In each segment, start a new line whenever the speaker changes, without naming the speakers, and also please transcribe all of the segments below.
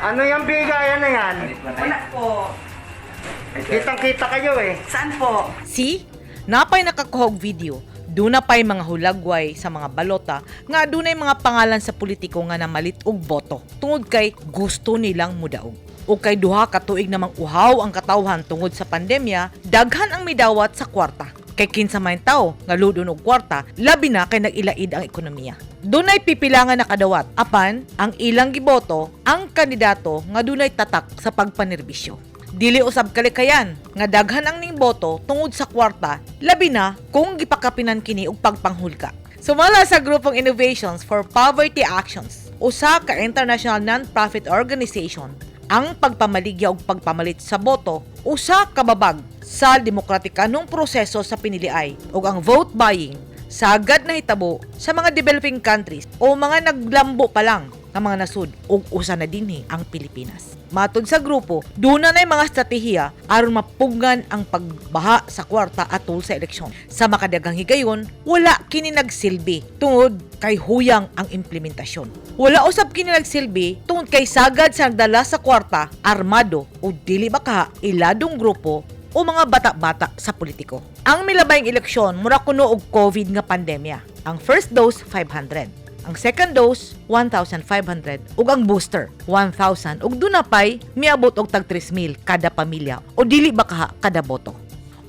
Ano yung bigayan na yan?
Wala po.
Kitang-kita kayo eh.
Saan po?
See? Napay nakakuha og video. Duna pa'y mga hulagway sa mga balota nga dunay mga pangalan sa politiko nga namalit og boto tungod kay gusto nilang mudaog. O kay 2 ka tuig namang uhaw ang katawhan tungod sa pandemya, daghan ang midawat sa kwarta. Kay kinsa may tao nga ludon og kwarta, labi na kay nag-ilaid ang ekonomiya. Dunay pipila nga nakadawat apan ang ilang giboto ang kandidato nga dunay tatak sa pagpanerbisyo. Dili usab kalikayan nga daghan ang ning boto tungod sa kwarta, labi na kung gipakapinan kini og pagpanghulga. Sumala sa grupong Innovations for Poverty Actions, usa ka international non-profit organization, ang pagpamaligya og pagpamalit sa boto usa ka babag sa demokratikanong proseso sa piniliay ug ang vote buying sagad na hitabo sa mga developing countries o mga naglambo pa lang nga mga nasud ug usa na dinhi ang Pilipinas. Matod sa grupo, duna nay mga estratehiya aron mapugngan ang pagbaha sa kwarta atol sa eleksyon. Sa makadaghang higayon, wala kini nagsilbi tungod kay huyang ang implementasyon. Wala usab kini nagsilbi tungod kay sagad sa nagdala sa kwarta, armado o dili baka iladong grupo o mga bata-bata sa politiko. Ang milabayng eleksyon mura kuno og COVID nga pandemya. Ang first dose, 500. Ang second dose, 1,500 ug ang booster, 1,000 ug duna pay miabot og tag 3,000 kada pamilya o dili ba kaha kada boto.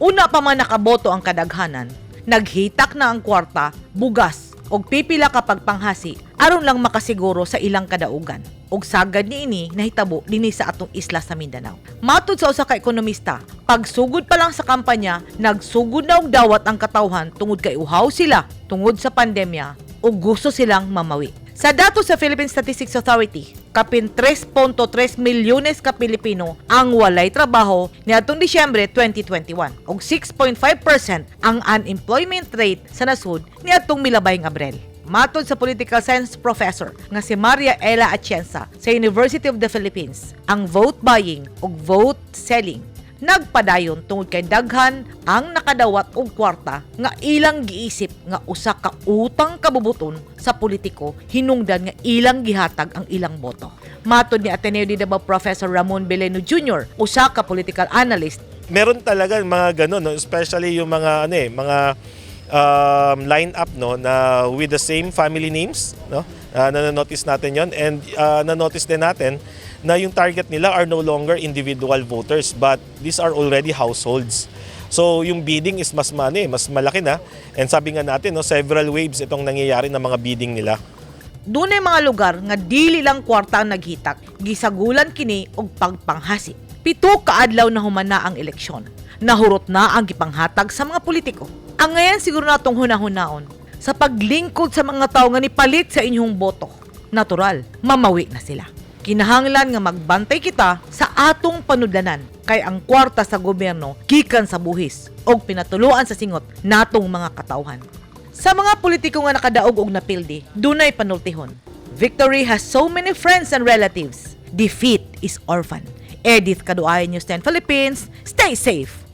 Una pa man nakaboto ang kadaghanan, naghitak na ang kwarta, bugas og pipila ka pagpanghasi aron lang makasiguro sa ilang kadaugan. Ug sagad niini nahitabo dinhi sa atong isla sa Mindanao. Matud sa usa ka ekonomista, pagsugod pa lang sa kampanya, nagsugod na og dawat ang katawhan tungod kay uhaw sila tungod sa pandemya ug gusto silang mamawi. Sa datos sa Philippine Statistics Authority, kapin 3.3 milyones ka Pilipino ang walay trabaho niadtong Disyembre 2021 ug 6.5% ang unemployment rate sa nasud niadtong milabayng Abril. Matod sa political science professor nga si Maria Ela Atienza sa University of the Philippines, ang vote buying ug vote selling nagpadayon tungod kay daghan ang nakadawat og kwarta nga ilang giisip nga usa ka utang kabubuton sa politiko hinungdan nga ilang gihatag ang ilang boto. Matod ni Ateneo de Davao Professor Ramon Beleno Jr., usa ka political analyst,
Meron talaga mga ganun, no? Especially yung mga ano eh, mga line up, no, na with the same family names, no? Na-notice natin 'yon and na-notice din natin na yung target nila are no longer individual voters but these are already households. So yung bidding is mas mani, mas malaki na and sabi nga natin, no, several waves itong nangyayari ng mga bidding nila.
Dunay mga lugar nga dili lang kwarta ang naghitak, gisagulan kini og pagpanghasi. 7 ka adlaw na humana ang eleksyon. Nahurot na ang gipanghatag sa mga politiko. Ang ngayon siguro natong hunahunaon sa paglingkod sa mga tao nga nipalit sa inyong boto. Natural, mamawi na sila. Kinahanglan nga magbantay kita sa atong panudlanan kay ang kwarta sa gobyerno gikan sa buhis og pinatuluan sa singot natong mga katawhan. Sa mga politiko nga nakadaog og napildi, dunay panultihon. Victory has so many friends and relatives. Defeat is orphan. Edith Kaduay, News 10 Philippines. Stay safe.